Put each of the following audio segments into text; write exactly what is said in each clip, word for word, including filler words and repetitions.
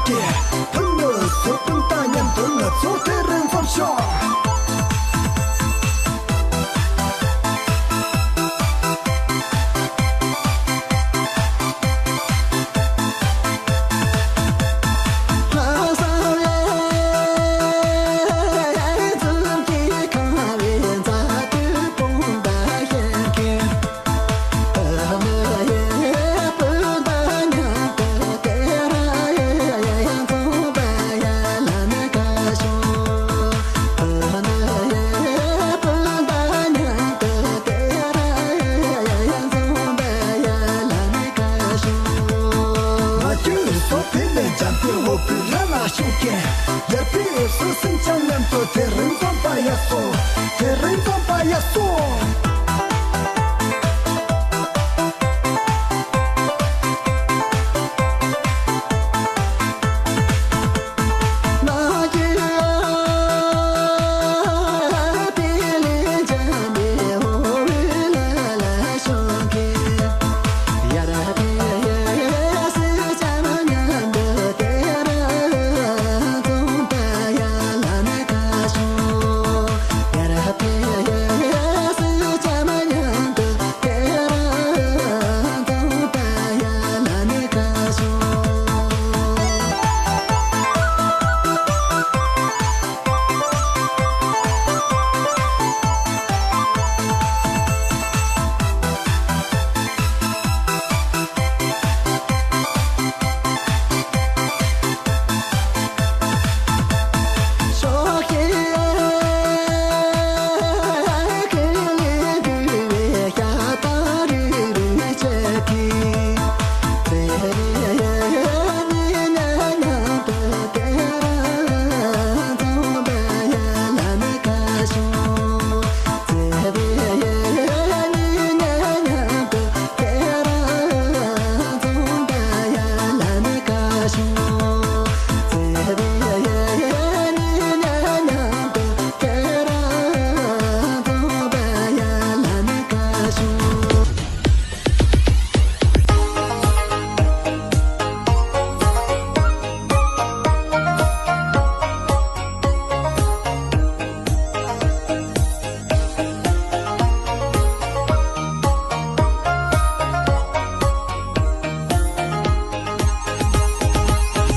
ཀྱེ། ཕུ་ནུ་སོ་སྤུན་ཟླ་མཉམ་དུ་ང་ཚོ་དེ་རིང་འཛོམས་ཤོག་ང་ཁྱོད་སོ་ཕི་ལས་འཇམ་པའི་འོ་ཕི་ར་ལ་ཤོག་ཀྱེ། ཡར་པའི་སོ་སེམས་ཅན་མཉམ་དུ་དེ་རིང་འཛོམས་པ་ཡག་སོ། དེ་རིང་འཛོམས་པ་ཡག་སོ།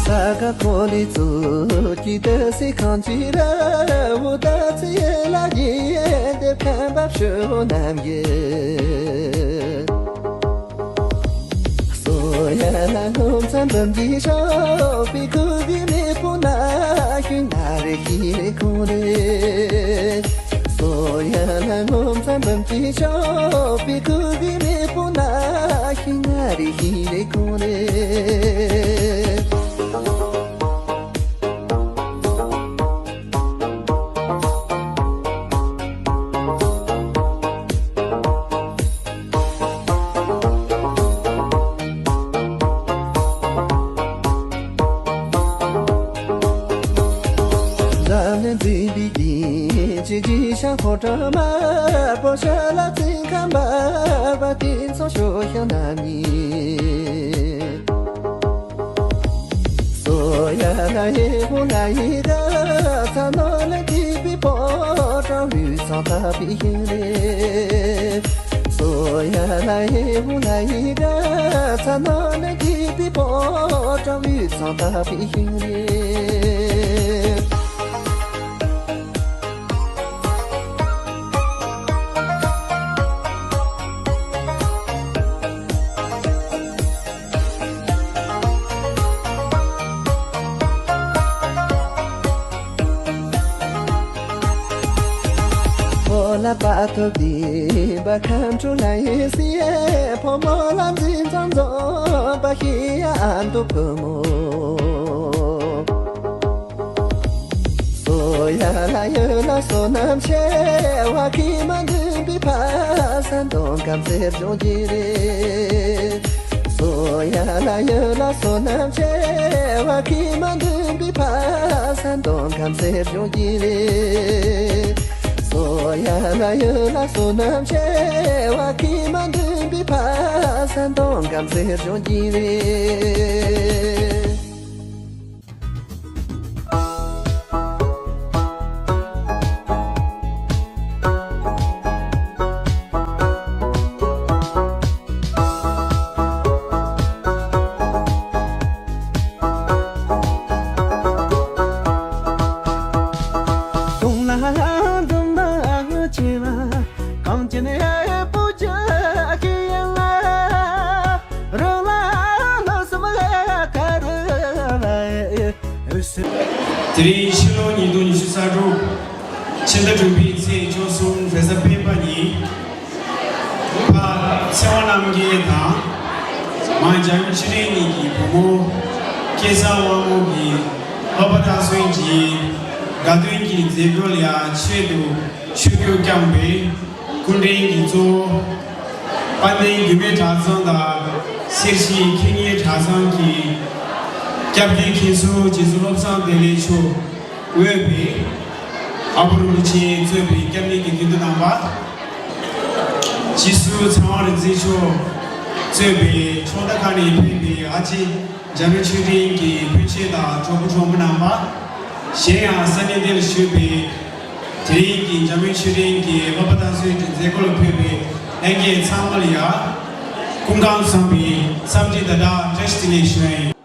ས་ག་ཁོ་ལི་ཚུ་ཀྱི་ཏི་སི་ཁང་ཅི་ར་བུ་ད་ཚི་ལ་ཡི་དེ་ཕན་པ་ཤོ་ནམ་ཡེ། སོ་ཡ་ལ་ངོ་མཚན་འབུམ་གྱི་ཤོག་པི་ཁུ་བི་མེ་པོ་ན་ཤུ་ན་རེ་ཤི་རེ་ཁུང་རེ། སོ་ཡ་ལ་ངོ་མཚན་འབུམ་གྱི་ཤོག་པི་ཁུ་བི་མེ་པོ་ན་ཤུ་ན་རེ་ཤི་རེ་ཁུང་རེ། འཛམ་གླིང་འཛིན་པའི་རྒྱན་ཅི་ཅི་ཤ་ཁོ་ཀྲ་མ་པོ་ཤ་ལ་བཙན་ཁ་འབར་བ་དེ་ཚོ་ཤོ་ཤ་ན་ནི། སོ་ཡ་ལ་ཡེ་བུ་ན་ཡི་ག་ཚ་ནོ་ལ་དི་པི་པོ་ཀྲ་བུ་ཚང་ཐ་པི་ཧིང་རེ། སོ་ཡ་ལ་ཡེ་བུ་ན་ཡི་ག་ཚ་ནོ་ལ་དི་པི་པོ་ཀྲ་བུ་ཚང་ཐ་པི་ཧིང་རེ། ཕོ་ལ་པ་ཐོབ་དེ་བ་ཁམས་ཕྲུག་ལ་ཡེ་སི་ཡེ་ཕོ་མོ་ལ་འཛིན་ཙང་འཛོམས་པ་ཤི་ཡ་ཨ་མདོ་ཕོ་མོ། སོ་ཡ་ལ་ཡོད་ལ་བསོད་ནམས་ཆེ་བ་ཁྱི་མ་འདུན་པའི་ཕ་ས་འདོང་གམ་སེར་འབྱུང་གི་རེད། སོ་ཡ་ལ་ཡོད་ལ་བསོད་ནམས་ཆེ་བ་ཁྱི་མ་འདུན་པའི་ཕ་ས་འདོང་གམ་སེར་འབྱུང་གི་རེད། སོ་ཡ་ལ་ཡོད་ལ་བསོད་ནམས་ཆེ་བ་ཁྱི་མ་འདུན་པའི་ཕ་ས་འདོང་གམ་སེར་འབྱུང་གི་རེད། དེ་རིང་ཕྱི་ལོ་ཉིས་སྟོང་ཉི་ཤུ་རྩ་དྲུག་ཕྱི་ཟླ་དྲུག་པའི་ཚེས་བཅུ་གསུམ་རེས་གཟའ་སྤེན་པ་ཉིན། ཕ་ཚེ་དབང་རྣམ་རྒྱལ་དང་། མ་འཇམ་ཆོས་སྒྲོན་གཉིས་ཀྱི་བུ་མོ་སྐལ་བཟང་དབང་མོ་གིས་སློབ་པ་མཐར་སོན་གྱི་དགའ་སྟོན་གྱི་མཛད་སྒོ་ལ་ཆེད་དུ་ཆིབས་བསྒྱུར་བསྐྱངས་པའི་སྐུ་མགྲོན་གྱི་གཙོ་བོ། དཔལ་ལྡན་རྒྱུད་སྨད་གྲྭ་ཚང་དང་སེར་བྱེས་མཁས་སྙན་གྲྭ་ཚང་གི་སྐྱབས་རྗེ་མཁན་ཟུར་རྗེ་བཙུན་བློ་བཟང་བདེ་ལེགས་མཆོག་དབུས་པའི་ཨ་པོ་རིན་པོ་ཆེ་གཙོས་པའི་སྐྱབས་གནས་ཀྱི་དགེ་འདུན་རྣམ་པ། རྗེ་བཙུན་ཚེ་དབང་རིག་འཛིན་མཆོག་གཙོས་པའི་ཚོགས་བདག་ཁག་ནས་ཕེབས་པའི་ཨ་ཅེ་འཇམ་དབྱངས་ཆོས་སྒྲོན་གྱི་སྤུན་མཆེད་དང་གྲོགས་པོ་གྲོགས་མོ་རྣམ་པ། གཞན་ཡང་ས་གནས་འདིར་བཞུགས་པའི་དེ་རིང་གི་འཇམ་དབྱངས་ཆོས་སྒྲོན་གྱི་སློབ་པ་མཐར་སོན་གྱི་མཛད་སྒོ་ལ་ཕེབས་པའི་ལྷན་རྒྱས་ཚང་མ་ལ་ཡང་སྐུ་ཁམས་བཟང་བའི་འཚམས་འདྲི་དང་སྦྲགས་བཀྲ་ཤིས་བདེ་ལེགས་ཞུ་ཡ་ཡིན།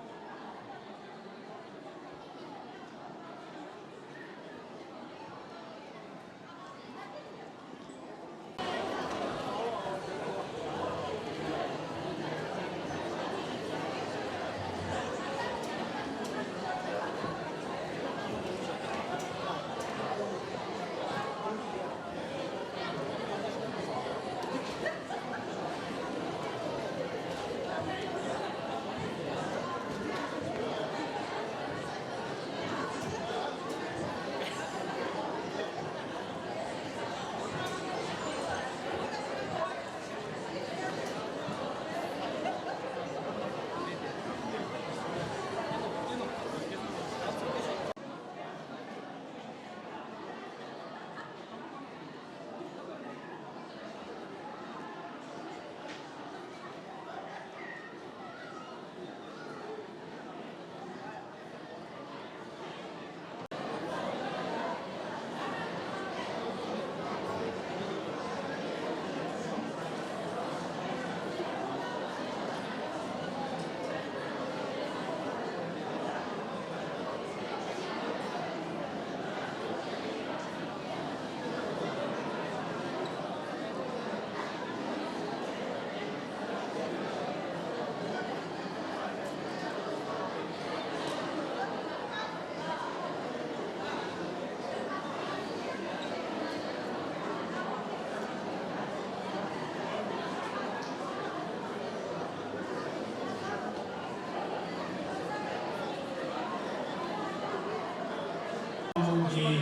ཀྱིས་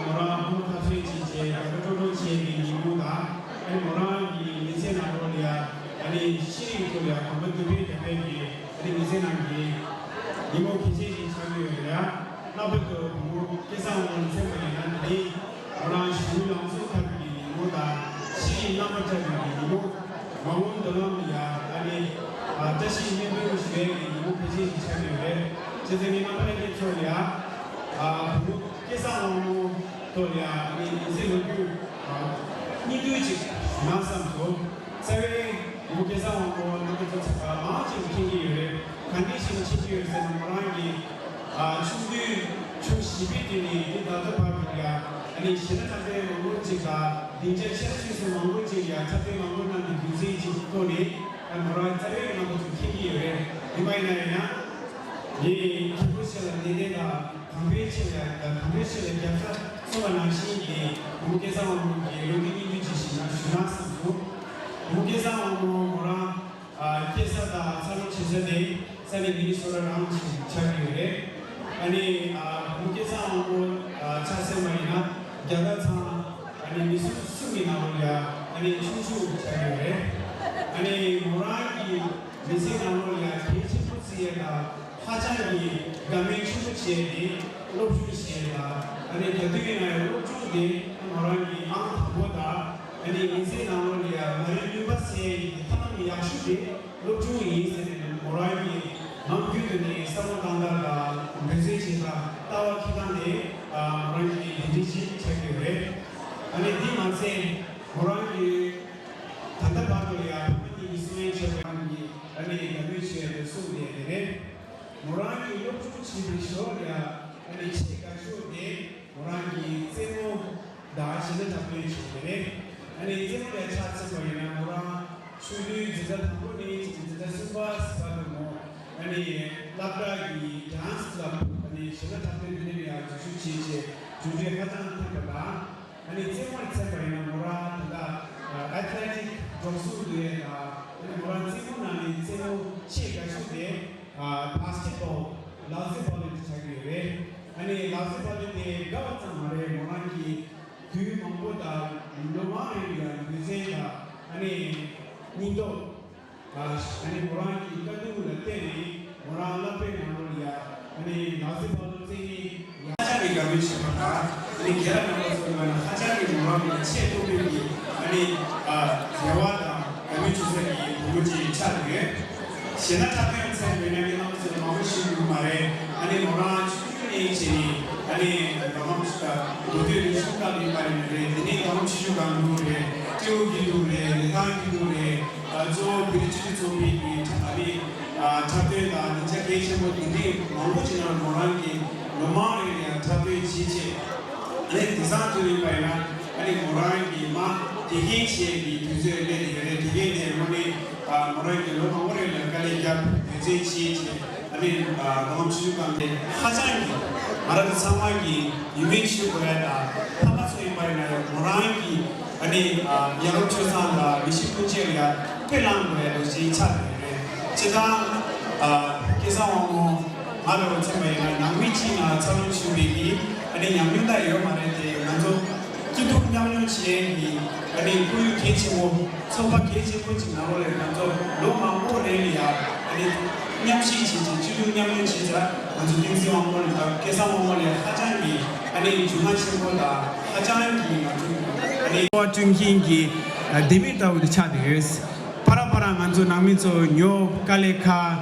མོ་རང་ཕོ་མཐའ་ཚོད་ཅིག་བྱས་དགའ་སྤྲོ་སྤྲོ་བྱས་པའི་ཉིན་མོ་དང་། ཨ་ནི་མོ་རང་གི་མི་ཚེ་ནང་ལོགས་ལ་ཡ་ཨ་ནི་ཤེས་རིག་ཐོག་ལ་ཡ་གོམ་པ་མདུན་སྤོས་རྒྱག་པའི་གི་ཨ་ནི་མི་ཚེ་ནང་གི་ཉིན་མོ་གལ་ཆེ་ཞིག་ཆགས་ཀྱི་ཡོད་རེད་ཡ། རྣམ་པ་ཚོ་བུ་མོ་སྐལ་བཟང་དབང་མོ་མཚོན་པ་ཡིན་ན་དེ་རིང་མོ་རང་གཞུང་ལམ་སྲོལ་ཐབས་ཀྱི་ཉིན་མོ་དང་ཤེས་རིག་རྣམ་པར་འཁྲབ་པའི་ཉིན་མོ། མ་འོངས་མདུན་ལམ་ལ་ཡ་ཨ་ནི་བཀྲ་ཤིས་སྨོན་འདུན་ཞུ་ཡས་ཀྱི་ཉིན་མོ་གལ་ཆེན་ཞིག་ཆགས་ཀྱི་ཡོད་རེད། བྱས་ཙང་ངས་རྣམ་པ་ལྷན་རྒྱས་ཚོ་ལ་ཡ་བུ་མོ་སྐལ་བཟང་དབང་མོ་ཐོག་ལ་ཡ་ཨ་ནི་མི་ཚེ་ལོ་རྒྱུས་སྙིང་བསྡུས་ཅིག་ཞུ་ན་བསམ་སོང་། རྩ་བའི་བུ་མོ་སྐལ་བཟང་དབང་མོ་རྣམ་པ་ཚོ་མང་ཆེ་བས་མཁྱེན་གྱི་ཡོད་རེད། ག་འདྲ་ཞིག་མཁྱེན་གྱི་ཡོད་ཟེར་ན་མོ་རང་གི་ཆུང་དུས་ཆུང་བྱིས་པའི་དུས་ནས་འདི་ད་ལྟ་བར་དུ་ཡ་ཨ་ནི་གཞས་སྣ་འཁྲབ་སྟོན་མང་པོ་ཅིག་དང་སྡིངས་ཆ་ཆེ་ཆུང་སོགས་མང་པོ་ཅིག་ཡ་འཁྲབ་སྟོན་མང་པོ་གནང་བའི་རྒྱུ་མཚན་ཅིག་ཐོག་ནས་ཨ་མོ་རང་རྩ་བའི་རྣམ་པ་ཚོ་མཁྱེན་གྱི་ཡོད་རེད། ཡིན་པ་ཡིན་ན་ཡང་ངས་མཁན་པོ་ཆེ་ལ་ནན་ཏན་དང་དམ་པའི་ཆེད་ལ་ཡ་དམ་པའི་ཆེད་ལ་རྒྱབ་རྩ་གསུངས་པ་ནང་བཞིན་གྱི་བུ་མོ་སྐལ་བཟང་དབང་མོ་གི་ལོ་རྒྱུས་སྙིང་བསྡུས་ཅིག་ཞུས་ན་ཞུ་ན་བསམ་སོང་། བུ་མོ་སྐལ་བཟང་དབང་མོ་མོ་རང་ཨ་སྐྱེས་ས་དང་འཚར་ལོངས་བྱེད་ས་དེ་ས་གནས་མི་ནི་སོ་ཊ་རང་ཞིག་ཆགས་ཀྱི་ཡོད་རེད། ཨ་ནི་ཨ་བུ་མོ་སྐལ་བཟང་དབང་མོ་ཨ་ཆ་བཞག་པ་ཡིན་ན་རྒྱ་གར་ཚང་ཨ་ནི་མི་སུམ་གསུམ་གྱི་ནང་ལོགས་ལ་ཨ་ནི་ཆུང་ཆུང་ཆགས་ཀྱི་ཡོད་རེད། ཨ་ནི་མོ་རང་གི་མི་ཚེ་ནང་ལོགས་ལ་གལ་ཆེན་པོ་བརྩི་ཡས་དང་ཧ་ཅང་གི་དགའ་མོས་ཆེན་པོ་བྱས་ཏེ་སློབ་སྦྱོང་བྱས་ཡས་དང་ཨ་ནི་རྒྱ་དུས་ཡིན་ན་ཡང་སློབ་སྦྱོང་དེ་མོ་རང་གི་ཨང་དང་པོ་དང་། ཨ་ནི་མི་ཚེ་ནང་ལོགས་ལ་ཡང་ང་རའི་ནུས་པ་ཟེར་ཡ་ཡི་ཐབས་ལམ་ཡག་ཤོས་དེ་སློབ་སྦྱོང་ཡིན་ཟེར་ནས་མོ་རང་གིས་ནམ་རྒྱུན་དུ་ནས་བསམ་བློ་བཏང་སྟངས་དང་འབད་བརྩོན་བྱེད་སྟངས་ལྟ་བ་འཁྱེར་སྟངས་དེ་མོ་རང་གི་དེ་འདྲ་ཞིག་ཆགས་ཀྱི་ཡོད་རེད། ཨ་ནི་འདི་མ་ཚད་མོ་རང་གིས་ད་ལྟ་བར་དུ་ལ་ཡང་ཕ་མ་གཉིས་ཀྱི་གསུང་ཡན་ཆད་པ་རང་གིས་ཨ་ནི་དགའ་མོས་བྱས་ཏེ་གསུངས་བསྡད་ཡོད་རེད། མོ་རང་གིས་སློབ་སྦྱོང་བྱེད་པའི་ཞོར་ལ་ཡང་ཨ་ནི་ཆེས་དགའ་ཤོས་དེ། མོ་རང་གི་རྩེད་མོ་དང་གཞས་སྣ་འཁྲབ་སྟོན་བྱེད་ཀྱི་རེད། ཨ་ནི་རྩེད་མོ་ལ་ཆ་མཚོན་པ་ཡིན་ན་མོ་རང་ཆུང་དུས་འཛིན་གྲྭ་དང་པོ་ནས་འཛིན་གྲྭ་གསུམ་པ་ཟེར་བ་དུ་མོ། ཨ་ ནི་སློབ་གྲྭ་གི་dance club ཨ་ནི་གཞས་སྣ་འཁྲབ་སྟོན་འདི་ནས་ཡང་འཛུལ་ཞུགས་བྱས་རྗེས་གྲུབ་འབྲས་ཧ་ཅང་ཐོན་པ་དང་། ཨ་ནི་རྩེད་མོར་མཚོན་པ་ཡིན་ན་མོ་རང་ད་ལྟ་athletic འགྲོ་སོང་དུ་ཡོད་ལ། ཨ་ནི་མོ་རང་རྩེད་མོ་ནང་ནས་རྩེད་མོ་ཆེས་དགའ་ཤོས་དེ་basketball ལག་རྩེད་བག་ལེབ་དེ་ཆགས་ཀྱི་ཡོད་རེད། ཨ་ནི་ལག་རྩེད་བག་ལེབ་དེ་དགའ་བ་ཙམ་མ་རེད། མོ་རང་གིས་དུས་མང་པོ་དང་ལོ་མང་རིང་ལ་རྒྱུ་མཚན་དང་ཨ་ནི་སྙིང་སྟོབས། ཨ་ནི་མོ་རང་གི་དཀའ་སྡུག་ལ་བརྟེན་ནས་མོ་རང་སློབ་གྲྭའི་ནང་ལོགས་ལ་ཡ་ཨ་ནི་ལག་རྩེད་བག་ལེབ་རྩེ་མཁན་ཡ་ཧ་ཅང་གི་དགའ་མོས་བྱེད་པ་དང་། ཨ་ནི་རྒན་ལགས་རྣམ་པ་ཚོ་ལ་ཧ་ཅང་གི་མོ་རང་ལ་ཆེས་སྤྲོ་པོའི་གི་ཨ་ནི་ཨ་རེ་བ་དང་དགའ་མོས་བྱེད་ས་གི་བུ་མོ་ཅིག་ཆགས་ཡོད། གཞས་སྣ་འཁྲབ་སྟོན་ཚན་པའི་ནང་གི་རྣམ་པ་ཚོ་ལ་མང་པོ་ཞིག་ཡོད་མ་རེད། ཨ་ནི་མོ་རང་ཆུང་ཆུང་ནས་བྱས་ནས་ཨ་ནི་མདོ་ཁམས་ཨ་མདོ་སྟོད་རིག་གཞུང་ཁང་ཡིན་པ་རེད། དེ་ནས་མདོ་ཁམས་ཆུ་བཞི་སྒང་དྲུག་རེད། སྤྲེའུ་སྐྱིད་སྡུག་རེད། ལི་ཐང་སྐྱིད་སྡུག་རེད། ཨ་གཙོ་བོ་བོད་རིགས་སྤྱི་མཐུན་ཚོགས་པའི་གི་ཨ་ནི་ཨ་འཁྲབ་སྟོན་དང་སྡིངས་ཆ་གལ་ཆེན་པོ་དེ་འདྲའི་མང་པོ་ཅིག་ནང་མོ་རང་གིས་ལོ་མང་རིང་ལ་ཡང་འཁྲབ་སྟོན་བྱས་རྗེས། ཨ་ནི་དེང་སང་དུས་ཡིན་པ་ཡིན་ན་ཨ་ནི་མོ་རང་གིས་མ་དགེ་རྒན་བྱས་པའི་དུས་ཚོད་སླེབས་ཡོད་རེད། དགེ་རྒན་དེ་དངོས་གནས་ཨ་མོ་རང་གིས་ལོ་མང་པོ་རིང་ལ་དཀའ་ལས་བརྒྱབ་འོས་འཚམ་བྱས་རྗེས་ཨ་ནི་ཨ་མདོ་ཁམས་ཆུ་བཞི་སྒང་དེ་ཧ་ཅང་གི་ང་རང་ཚོ་ཚང་མ་གི་ཡིད་སྨོན་ཞུ་དགོས་ཡ་དང་། ཕ་མ་ཚོ་ཡིན་པ་ཡིན་ན་ཡང་མོ་རང་གི་ཨ་ནི་ཨ་ཡ་རབས་སྤྱོད་བཟང་དང་མི་གཤིས་ཀུན་སྤྱོད་ལ་ཡ་དཔེ་བླངས་དགོས་ཡ་འདུག་ཅེས་ཆགས་ཡོད་རེད། སྤྱིར་བཏང་ཨ་སྐལ་བཟང་དབང་མོ་ང་ལ་མཚོན་པ་ཡིན་ན་ནང་མི་གཅིག་ནང་འཚར་ལོངས་བྱུང་བའི་གི་ཨ་ནི་ཉམས་མྱོང་ད་ཡོད་མ་རེད་དེ། ང་ཚོ་སྐྱིད་སྡུག་མཉམ་མྱོང་བྱེད་ཡས་ཀྱི་ཨ་ནི་ཁོར་ཡུག་གལ་ཆེན་པོ། ཚོགས་པ་གལ་ཆེན་པོ་ཅིག་ནང་ལོགས་ལ་ང་ཚོ་ལོ་མང་པོ་རིང་ལ་ཡ་ཨ་ནི་མཉམ་ཞུགས་བྱེད་ཅིང་སྐྱིད་སྡུག་མཉམ་མྱོང་བྱེད་ཙང་། ང་ཚོ་བསྟན་འཛིན་དབང་མོ་ལ་དང་སྐལ་བཟང་དབང་མོ་ལ་ཧ་ཅང་གི་ཨ་ནི་རྒྱུས་མངའ་ཆེན་པོ་དང་ཧ་ཅང་གི་ང་ཚོ་ཨ་ནི་འཚོ་བ་བསྐྲུན་མཁན་གྱི་ལྡེ་མིག་ལྟ་བུ་དེ་ཆགས་བསྡད་ཡོད། ཕར་ཕར་ང་ཚོ་ནང་མི་ཚོ་ཉོ་དཀའ་ལས་ཁག་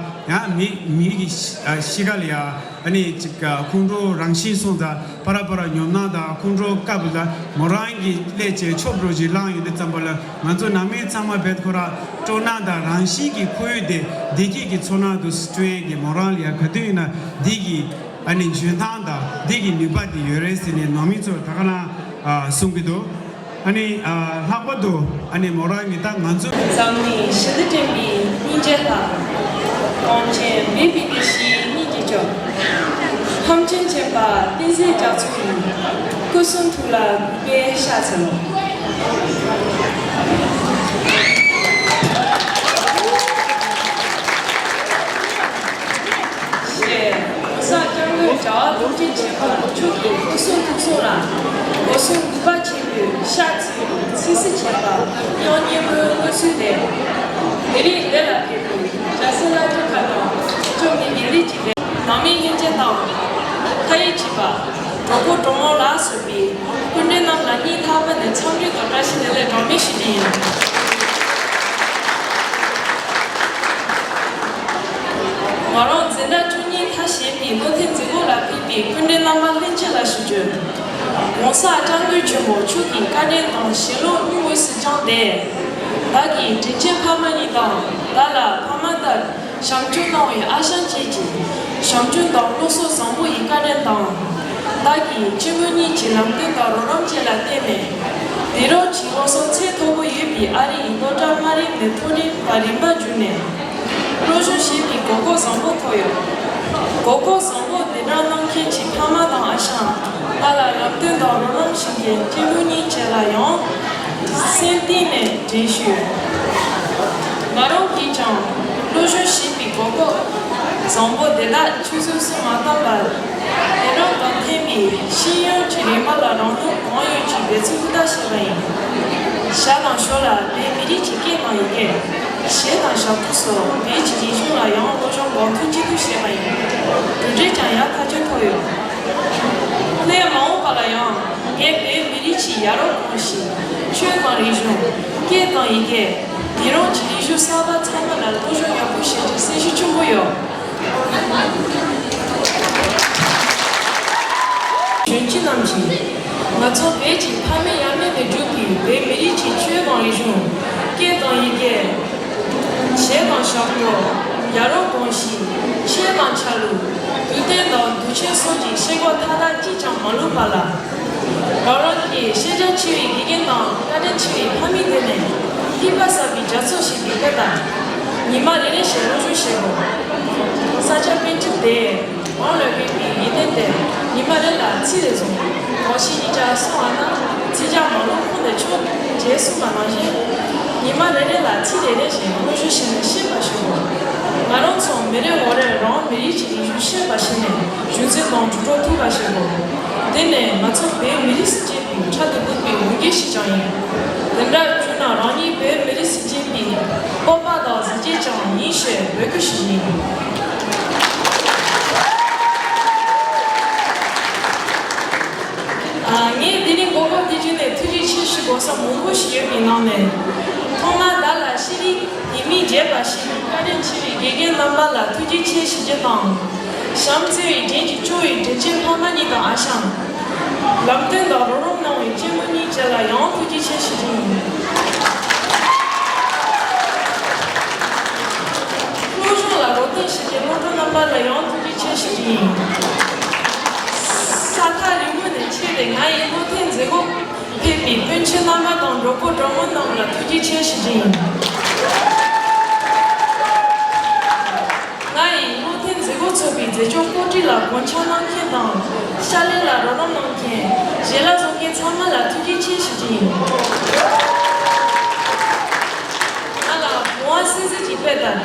ཡང་མི་མི་གི་གཤིས་ཀ་ལ་ཡ་ཨ་ནི་ཅིག་ཁོང་ཁྲོ་རང་བཞིན་སོང་ཙང་། ཕར་ཕར་ཉོབ་སྣང་དང་ཁོང་ཁྲོ་སྐབས་ལ་མོ་རང་གིས་སླེབས་བྱས་ཆོབ་འགྲོ་ཞིག་བླངས་ཡོང་དུས་ཙམ་པ་ལ། ང་ཚོ་ནང་མི་ཚང་མ་རྦད་ཁོ་ར་སྤྲོ་སྣང་དང་རང་བཞིན་གྱི་ཁོར་ཡུག་དེ་བདེ་སྐྱིད་ཀྱི་ཚོར་སྣང་དུ་སྤྲོད་ཡས་ཀྱི་མོ་རང་ལ་ཡ་ག་དུས་ཡིན་ན་འདི་གི་ཨ་ནི་འཇོན་ཐང་དང་འདི་གི་ནུས་པ་དེ་ཡོད་རེད་ཟེར་ནས་ནང་མི་ཚོར་ད་ག་རང་ཨ་གསུང་གི་འདུག་ཨ་ནི་ཨ་ལྷག་པར་དུ་ཨ་ནི་མོ་རང་གིས་ད་ང་ཚོ། འཛམ་གླིང་ཞི་བདེ་བསྐྲུན་པའི་སྙིང་རྗེ་ལྷ། གངས་ཅན་བོད་པའི་བདེ་སྐྱིད་སྙིང་གི་ཇོ། ཁམས་ཆེན་མཁྱེན་པ་བསྟན་འཛིན་རྒྱ་མཚོ་ཡི། སྐུ་གསུང་ཐུགས་ལ་གུས་པས་ཕྱག་འཚལ་ལོ། ཞེས་༸གོང་ས་༸སྐྱབས་མགོན་རྒྱལ་བ་ཐམས་ཅད་མཁྱེན་པ་མཆོག་གི་སྐུ་གསུང་ཐུགས་གསུང་ལ་སྒོ་གསུམ་གུས་པ་ཆེན་པོས་ཕྱག་འཚལ་ལོ། ཚིགས་སུ་བཅད་པ་དབྱངས་སྙན་པོའི་དངོས་ཚུལ་ལས། དེ་རིང་འདི་ལ་ཕེབས་པའི་རྒྱལ་སྲས་བླ་སྤྲུལ་ཁག་དང་བཅོམ་ལྡན་འདས་ཀྱི་ལས། ནང་མི་སྙིང་རྗེ་དང་། མཐའ་ཡས་གཅིག་པ། གྲོགས་པོ་གྲོགས་མོ་ལ་སོགས་པའི་སྐུ་མགྲོན་རྣམས་ལ་སྙིང་ཐག་པ་ནས་འཚམས་འདྲི་དང་བཀྲ་ཤིས་བདེ་ལེགས་གྲངས་མེད་ཞུ་རྒྱུ་ཡིན། ང་རང་འཛིན་གྲྭ་བཅུ་གཉིས་མཐར་ཕྱིན་པའི་བློ་མཐུན་འཛིན་སྐོར་ལ་ཕེབས་པའི་སྐུ་མགྲོན་རྣམ་པ་ལྷན་རྒྱས་ལ་ཞུ་རྒྱུ། ༸གོང་ས་༸སྐྱབས་མགོན་ཆེན་པོ་མཆོག་གི་བཀའ་དྲིན་དང་བྱིན་རླབས་སྙིང་དབུས་སུ་བཅངས་ཏེ། བདག་གི་དྲིན་ཅན་ཕ་མ་གཉིས་དང་བདག་ལ་ཕ་མ་ལྟར་བྱམས་སྐྱོང་གནང་བའི་ཨ་ཞང་བཅས་ཀྱི་བྱམས་སྐྱོང་དང་སློབ་གསོ་བཟང་པོ་ཡི་བཀའ་དྲིན་དང་། བདག་གི་སྐྱེ་བོ་གཉིས་ཀྱི་ལམ་སྟོན་དང་རོགས་རམ་བཅས་ལ་བརྟེན་ནས། དེང་རབས་ཀྱི་སློབ་གསོ་ཚད་མཐོ་པོ་ཡོད་པའི་ཨ་རི་ཡི་སློབ་གྲྭ་དམའ་རིམ་ནས་མཐོ་རིམ་བར་རིམ་པ་བརྒྱུད་ནས། སློབ་སྦྱོང་བྱེད་པའི་གོ་སྐབས་བཟང་པོ་ཐོབ་ཡོད། གོ་སྐབས་བཟང་པོ་འདི་འདྲ་གནང་མཁན་གྱི་ཕ་མ་དང་ཨ་ཞང་། ང་ལ་ལམ་སྟོན་དང་རོགས་རམ་བྱེད་མཁན་སྐྱེ་བོ་གཉིས་བཅས་ལ་ཡང་སེམས་གཏིང་ནས་འགྲེལ་ཞུ། ང་རང་གིས་ཀྱང་སློབ་སྦྱོང་བྱེད་པའི་གོ་སྐབས་བཟང་པོ་འདི་དག་ཆུད་ཟོས་སུ་མ་བཏང་བར། དེང་རབས་དང་མཐུན་པའི་ཤེས་ཡོན་གྱི་རིམ་པ་ལ་རང་ནུས་གང་ཡོད་ཀྱིས་འབད་བརྩོན་ཧུར་ཐག་བྱས་པ་ཡིན། ཞར་དང་ཞོར་ལ་བོད་མི་རིགས་ཀྱི་སྐད་དང་ཡི་གེ། གཞས་དང་ཞབས་བྲོ་སོགས་བོད་ཀྱི་རིག་གཞུང་ལ་ཡང་སློབ་སྦྱོང་གང་ཐུབ་ཅི་ཐུབ་བྱས་པ་ཡིན། གྲུབ་འབྲས་ཀྱང་ཡག་ཐག་ཆོད་ཐོབ་ཡོད། སླད་མ་འོངས་པ་ལ་ཡང་ངས་བོད་མི་རིགས་ཀྱི་ཡ་རབས་གོམས་གཤིས། ཆོས་དང་རིག་གཞུང་། སྐད་དང་ཡི་གེ། དེང་རབས་ཀྱི་རིག་གཞུང་གསར་པ་ཚང་མ་ལ་སློབ་སྦྱོང་ཡག་པོ་བྱེད་རྒྱུའི་སེམས་ཤུགས་ཆེན་པོ་ཡོད། གཞོན་སྐྱེས་རྣམས་ཀྱིས་ང་ཚོ་བོད་ཀྱི་ཕ་མེས་ཡང་མེས་ནས་བསྒྲུབས་པའི་བོད་མི་རིགས་ཀྱི་ཆོས་དང་རིག་གཞུང་། སྐད་དང་ཡི་གེ། གཞས་དང་ཞབས་བྲོ། ཡ་རབས་གོམས་གཤིས། ཆོས་དང་ཆ་ལུགས། དུས་དེབ་དང་དུས་ཆེན་སོགས་ཀྱི་ཤེས་རྒྱ་མཐའ་དག་གཅིག་ཀྱང་མ་ལུས་པ་ལ། རང་རང་གི་ཤེས་རྒྱ་ཆེ་བའི་དགེ་རྒན་དང་བཀའ་དྲིན་ཆེ་བའི་ཕ་མའི་སྡེ་ནས་མཐུན་པ་གསར་པའི་རྒྱ་མཚོ་ཞིག་ཏུ་སྐད་དང་། ཉི་མ་རེ་རེ་བཞིན་སློབ་སྦྱོང་བྱེད་དགོས། དེ་རང་ལ་དགོས་པའི་ཡིད་བརྟན་ཏེ་ཉི་མ་རེ་ལ་ཚིག་རེ་བཟུང་། གང་ཞིག་ཉིད་ཀྱང་གསུང་བ་ན། ཚིག་ཀྱང་མ་ལུས་ཁོང་དུ་ཆུད། ཅེས་གསུངས་པ་ནང་བཞིན། ཉི་མ་རེ་རེ་ལ་ཚིག་རེ་རེ་བཞིན་བློ་ཞུགས་བྱས་ནས་ཤེས་པར་བྱེད་དགོས། ང་རང་ཚོ་མི་རེ་ངོ་རེ་རང་མི་རིགས་ཀྱི་རིག་གཞུང་ཤེས་པར་བྱས་ནས་རྒྱུན་འཛིན་དང་དྲིལ་སྒྲོག་ཐུབ་པར་བྱེད་དགོས། དེ་ནས་ང་ཚོ་བོད་མི་རིགས་སུ་སྐྱེས་པའི་འཕྲལ་དུ་བསྒུགས་པའི་འོས་འགན་ཞིག་ཀྱང་ཡིན། དེ་འདྲ་བྱུང་ན་རང་ཉིད་བོད་མི་རིགས་སུ་སྐྱེས་པའི་སྤོབས་པ་དང་གཟི་བརྗིད་ཀྱང་ཡིན་ཞེས་འབོད་སྐུལ་ཞུ་རྒྱུ་ཡིན། ཨ། ངས་འདི་ནས་མགོ་སྐོར་དེ་བརྒྱུད་ནས་ཐུགས་རྗེ་ཆེ་ཞུ་དགོས་ས་མང་པོ་ཞིག་ཡོད་པའི་ནང་ནས། ཐོག་མར་བདག་ལ་ཤེས་རིག་དེ་མིན་རྒྱས་པ་ཞིག་བཀའ་དྲིན་ཆེ་བའི་དགེ་རྒན་རྣམ་པ་ལ་ཐུགས་རྗེ་ཆེ་ཞུ་རྒྱུ་དང་། གཤམ་འཚོལ་བའི་འགྲན་གྱི་སྐྱོ་བའི་འགྲན་བྱེད་ཕ་མ་གཉིས་དང་ཨ་ཞང་། ལམ་སྟོན་དང་རོགས་རམ་གནང་བའི་གཅེན་མོ་གཉིས་བཅས་ལ་ཡང་ཐུགས་རྗེ་ཆེ་ཞུ་རྒྱུ་ཡིན། སློབ་སྦྱོང་ལ་རོགས་འདེགས་ཞུ་མཁན་སློབ་གྲོགས་རྣམ་པ་ལ་ཡང་ཐུགས་རྗེ་ཆེ་ཞུ་རྒྱུ་ཡིན། ས་ཐག་རིང་མོ་ནས་ཆེད་དུ་ང་ཡི་བློ་མཐུན་མཛད་སྒོར་ཕེབས་པའི་སྤུན་མཆེད་རྣམ་པ་དང་གྲོགས་པོ་གྲོགས་མོ་རྣམས་ལ་ཐུགས་རྗེ་ཆེ་ཞུ་རྒྱུ་ཡིན། ང་ཡི་བློ་མཐུན་མཛད་སྒོ་ཚོགས་པའི་མཛད་ཕྱོགས་བཀོད་སྒྲིག་ལ་དགོངས་འཆར་གནང་མཁན་དང་ཕྱག་ལས་ལ་རོགས་རམ་གནང་མཁན། ཞལ་ལག་བཟོ་མཁན་ཚང་མ་ལ་ཐུགས་རྗེ་ཆེ་ཞུ་རྒྱུ་ཡིན། ང་ལ་གོང་བ་སྲིད་ཟིན་གྱི་དཔེ་ལྟར་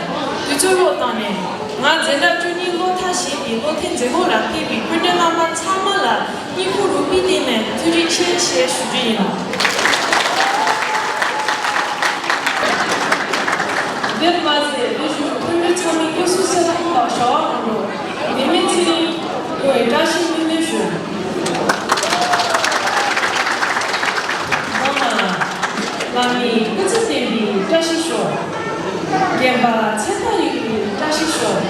དུས་ཚོད་བློས་བཏང་ནས། ང་འཛིན་གྲྭ་བཅུ་གཉིས་སློབ་མཐར་ཕྱིན་པའི་བློ་མཐུན་མཛད་སྒོ་ལ་ཕེབས་པའི་སྤུན་ཟླ་རྣམ་པ་ཚང་མ་ལ་སྙིང་ཁོང་རུས་པའི་གཏིང་ནས་ཐུགས་རྗེ་ཆེ་ཞེས་ཞུ་རྒྱུ་ཡིན། དེར་མ་ཟད་བོད་གཞུང་མཐོན་པོའི་ཚང་མའི་སྐུ་གཟུགས་གསལ་ཐང་དང་བྱ་བ་ངོ་འཕྲོད་ལྡན་མིན་ཚེ་རིང་ཁོང་ཡི་བཀྲ་ཤིས་སྨོན་འདུན་ཞུ། ནང་ལ་བླ་མའི་སྐུ་ཚེ་བརྟན་པའི་བཀྲ་ཤིས་ཤོག། རྒན་པ་ཚེ་ཐར་ཡོད་པའི་བཀྲ་ཤིས་ཤོག།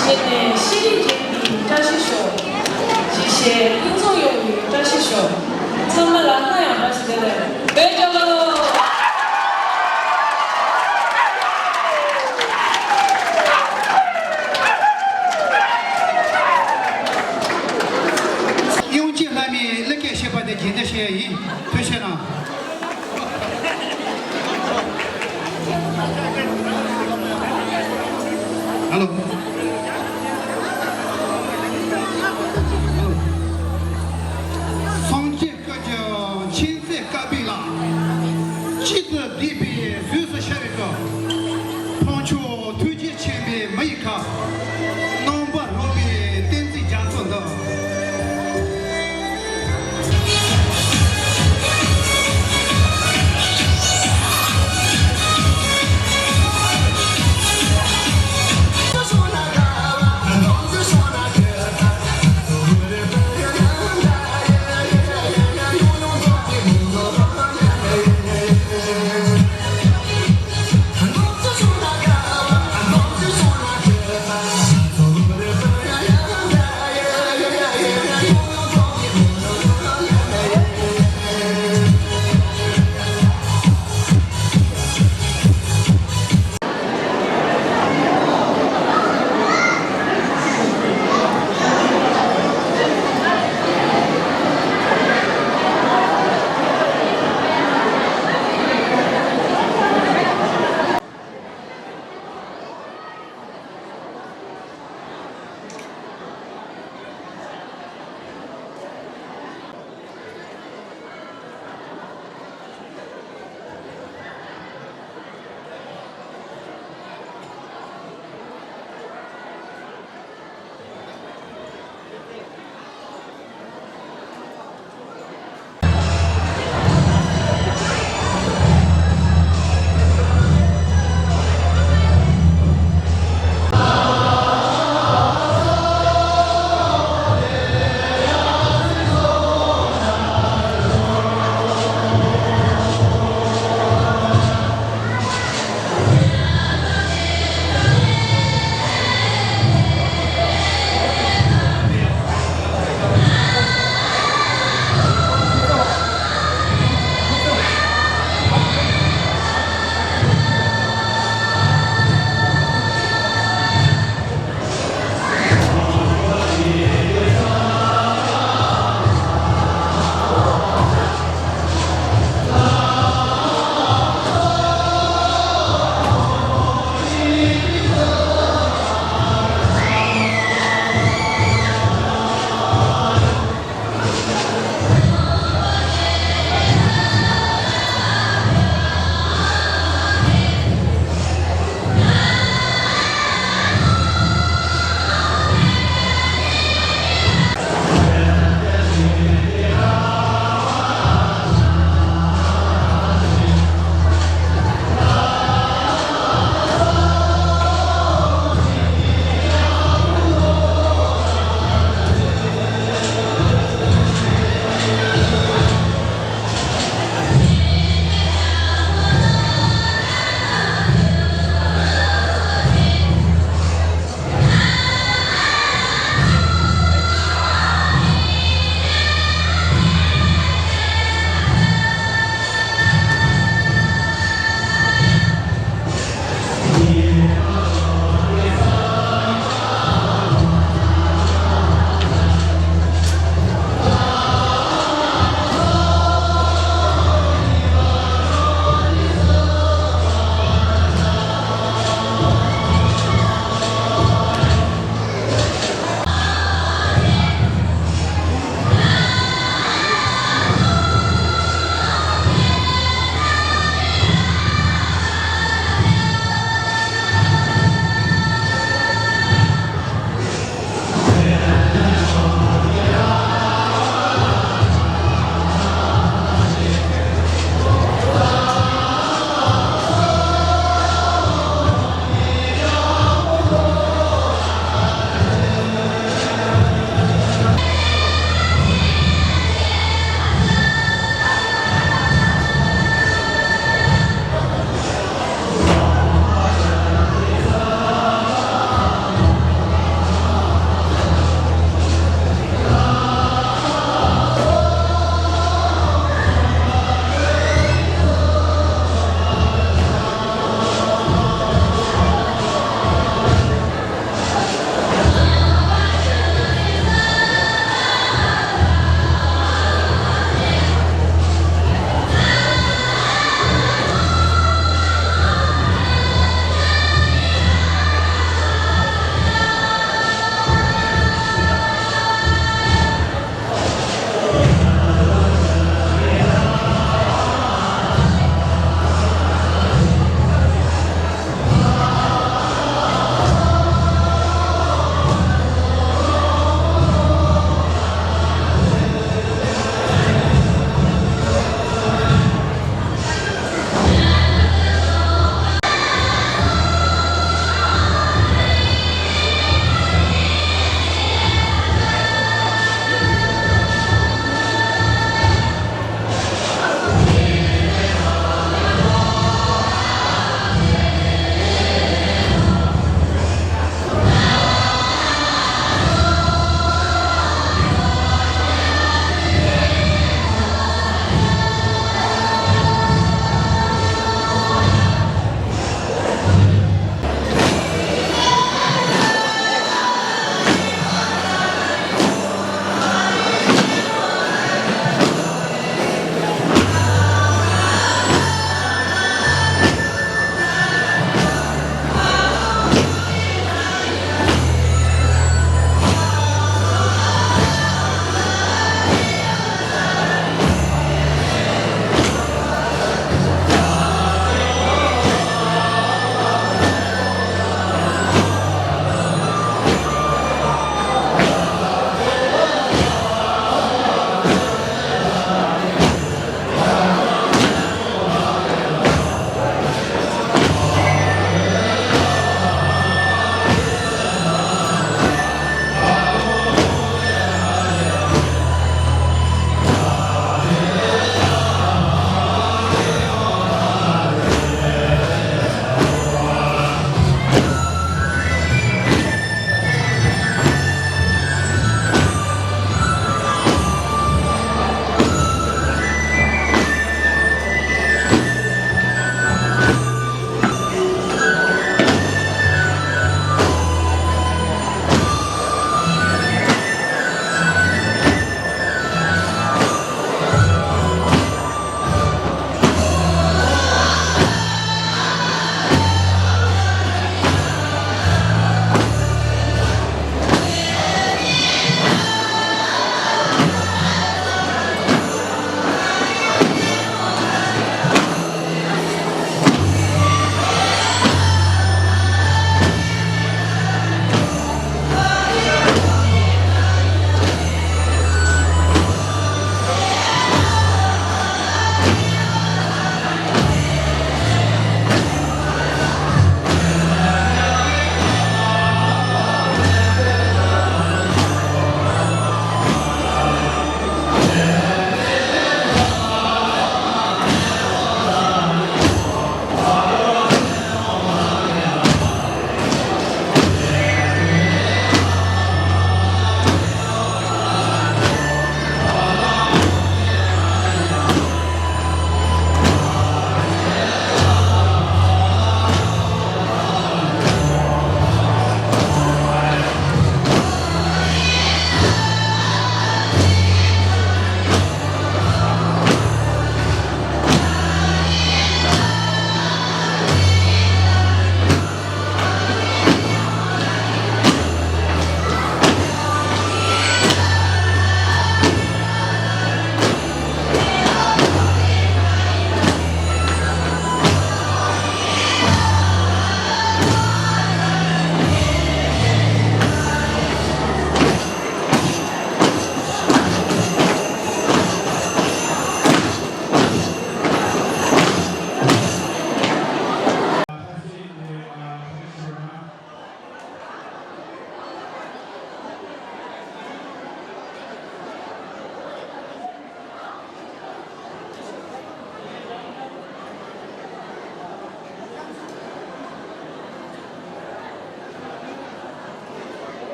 གཞི་ནས་ཤེས་རིག་རྒྱས་པའི་བཀྲ་ཤིས་ཤོག། གཞིས་བྱེས་ཕུན་ཚོགས་ཡོང་བའི་བཀྲ་ཤིས་ཤོག། ཚང་མ་ལ་སླར་ཡང་བཀྲ་ཤིས་བདེ་ལེགས།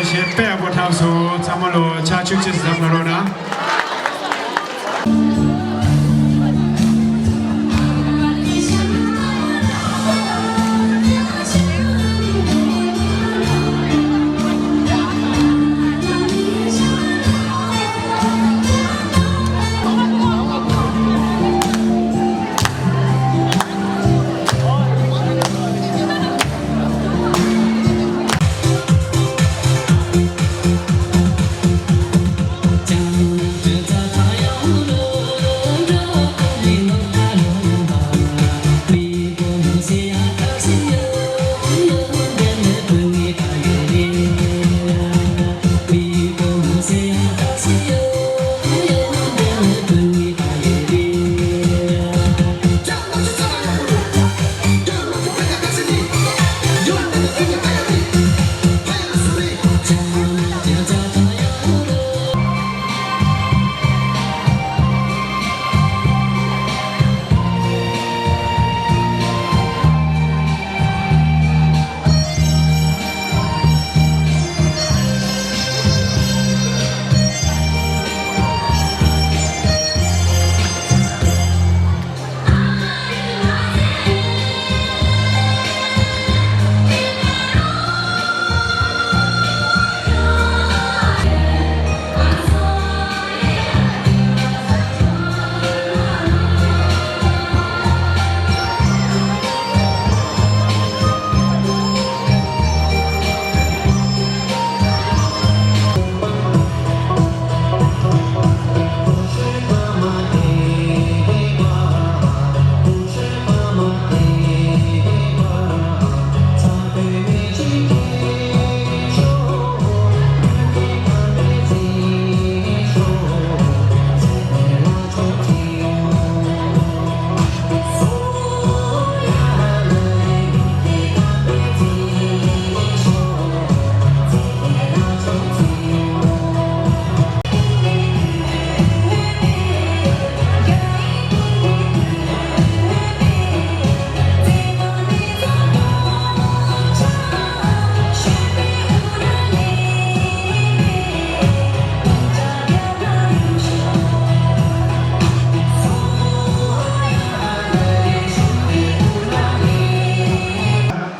ཞེས་དཔེ་ཡག་པོ་འཁྲབ་སོང་། ཚང་མ་ལོ་ཕྱག་མཆོད་ཅིག་གཟབ་གནང་རོགས་གནང་།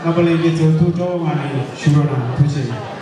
རྣམ་པ་ལྷན་རྒྱས་ཚོ་ཐུགས་སྤྲོ་བོ་ངང་ནས་བཞུགས་རོགས་གནང་། ཐུགས་རྗེ་ཆེ།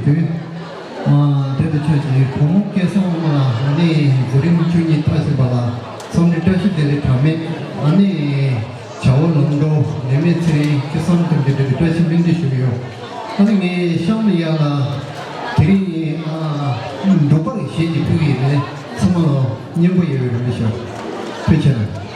ཨ་དེ་དང་ཆབས་ཅིག་བུ་མོ་སྐལ་བཟང་དབང་མོ་ལགས། ཨ་ནི་ཛི་རིམ་བཅུ་གཉིས་མཐར་ཕྱིན་པ་ལ་འཚམས་འདྲི་བཀྲ་ཤིས་བདེ་ལེགས་གྲངས་མེད། ཨ་ནི་བྱ་བ་ལམ་འགྲོ་ལས་མེད་ཚེ་རིང་ཁྱེད་བསམ་དང་ལྡན་པའི་བཀྲ་ཤིས་སྨོན་འདུན་ཞུ་གི་ཡོད། ཨ་ནི་ངས་གཤམ་ལ་ཡར་ལ་དེ་རིང་ཨ་འབྲོག་པ་གི་གཞས་ཅིག་ཕུལ་གི་ཡིན། ཨ་ནི་ཚང་མ་ལ་སྙན་པོ་ཡོད་པའི་རེ་བ་ཞུ། ཕུལ་ཆེ་ན།